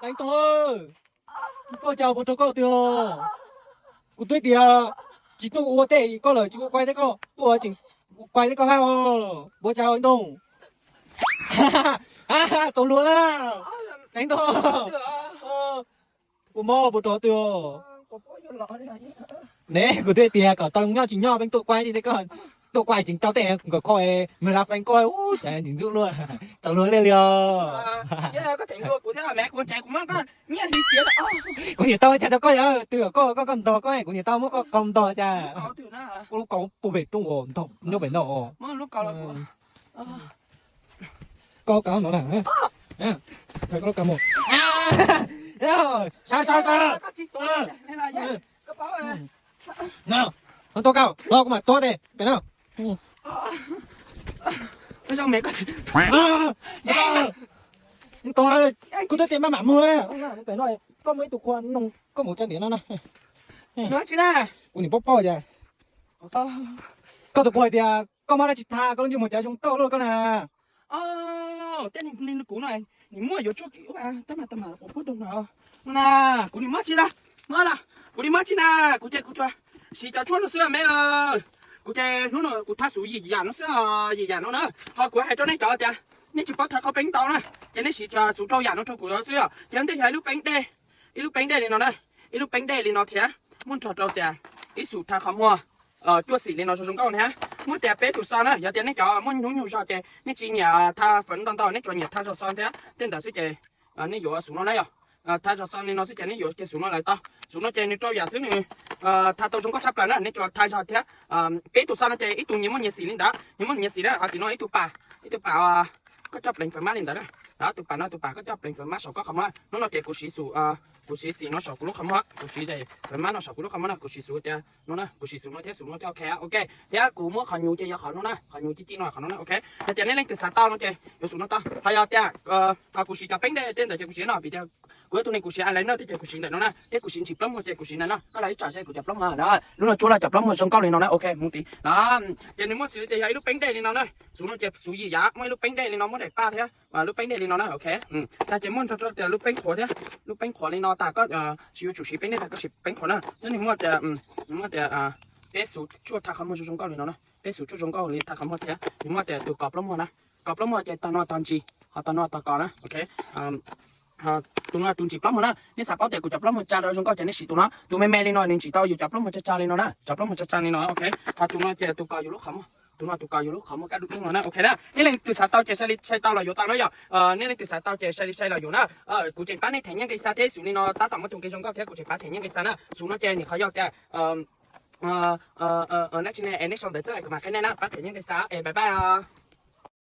Leej Toog, koj cas puas raug koj twg os? Kuv twb tias tsis tuaj ua teb koj lawm, tsis ua kuai teb koj, tuaj tseem ua kuai teb koj hab os. Puas cas Leej Toog? Tau luag na. Leej Toog, puas mob puas rov twg os? Ne, kuv twb tias kom tau nyob tsis nyob peb tuaj kuai teb koj, tuaj kuai tseem rau tej nkawm kho, nws la feeb koj, ub, cas tsis ntxub luaj, tau luag liaj li os. Kuv niam tau cas rau koj yog twg koj, koj koj ntog koj, kuv niam tau muab koj qau ntog cas. Koj lub kau puag pem rooj uas ntog nyob pem no os. Koj lub kau no na. Koj lub kau mus. Sawv sawv sawv. No, no tua kau no kuv mam tua tes pem no. Kuv twb tias maj mam muag pem no, koj muaj ib tug qhua no, koj mus cov niam no na. Kuv niam paub paub cas. Koj tus qhua hais tias koj muab dab tsi tha koj lub ntsej muag cas zoo nkauj luaj koj na. Tej kuv no, nws muaj yuav tsuj kev ua tab mas tau mas ua puab doog no. Na, kuv nim muab tsi na, muab na, kuv nim muab tsi na, kuv ces kuv tsuas siv cov tshuaj no xwb me. Kuv ces hnub no kuv tha xus yim yam no xwb, yim yam no na. Ho kuv hais rau nej cov tias nej tsis paub tha qhov peeb ntau na, ces nej siv xus rau yam no rau kuv xwb os. Ces ntej yog ib lub peeb dej, ib lub peeb dej li no na, ib lub peeb dej li no thiab muaj nrog rau tias ib xus tha qhov muag cuaj xim li no zoo zoo nkauj na. Muab tias peb tus xo na, yog tias nej cov muaj hnub nyoog zog ces nej tsis nyiam tha fawv ntau ntau, nej tsuas nyiam tha zog xo thiab tej ntawd xwb ces nej yuav xus no na yog. Tha zog xo li no xwb ces nej yuav kiag xus no lawm tau. Xus no ces nws rau yam xwb nws tha tau zoo nkauj tshaj plaws na, nej tsuas tha zog thiab. Peb tus xo no ces ib tug nyias muaj nyias xim li ntawd, nyias muaj nyias xim na, ho tim no ib tug pas, ib tug pas koj coj pleev fawv mab li ntawd na. Tus pas no tus pas koj coj pleev fawv mab saum koj qhov muag. Hnub no ces kuv siv xus, kuv siv xim no saum kuv lub qhov muag, kuv siv fawv mab no saum kuv lub qhov muag na, kuv siv xus tias no na, kuv siv xus no thiab xus no coj ok, ok. Thiab kuv muab qhov nyuv ces yog qhov no na, qhov nyuv cig cig no qhov no na, ok. Yog tias nej leej twg xav tau no ces yuav xus no tau. Ho yog tias kuv siv cov peeb dej tej ntawd ces kuv siv no, vim tias kuv yog tus neeg kuv siv eyeliner tej ces kuv siv ntawm no na, thiab kuv siv ntsim plaub muag ces kuv siv ntawm no. Koj los ib tsam seb kuv cov plaub muag na, lub no tsuab laj cov plaub muag zoo nkauj li no na, ok mus tid no. Ces nws muaj xws li tias yog ib lub peeb dej li no na, xus no ces xus yim yam, muaj ib lub peeb dej li no muab daim paj thiab lub peeb dej li no na, ok. Tag ces muaj nrog rau tias lub peeb qhuav thiab lub peeb qhuav li no tas koj tsis yuav tsum siv peeb dej tas koj siv peeb qhuav na. Thiab nws muaj tias, nws muaj tias peb xus tshuaj tha qhov muag zoo zoo nkauj li no na, peb xus tshuaj zoo nkauj li tha qhov muag thiab nws muaj tias tus kos plaub muag na, kos plaub muag ces tog no tog ntsis, ho tog no tog kos na, ok. Tus no tus ntsim plaub muag na, nej xav paub tias kuv cov plaub muag tsa rau zoo nkauj ces nej siv tus no, tus me me li no nws ntsim tau yus cov plaub muag tsa tsa li no na, cov plaub muag tsa tsa li no, ok. Ho tus no ces tus kos yus lub qhov muag, tus no tus kos yus lub qhov muag kab dub dub no na, ok na. Nej leej twg xav tau ces sai li sai tau los yuav tau na yom. Nej leej twg xav tau ces sai li sai los yuav na. Kuv tseem pab nej them nyiaj nqi xa thiab xws li no tab tom muaj tus nqi zoo nkauj thiab kuv tseem pab them nyiaj nqi xa na. Xws no ces nws qhov yog tias dab tsi ne, es nej sau ntawv tuaj kuv mam qhia nej na, pab them nyiaj nqi xa es bye bye os.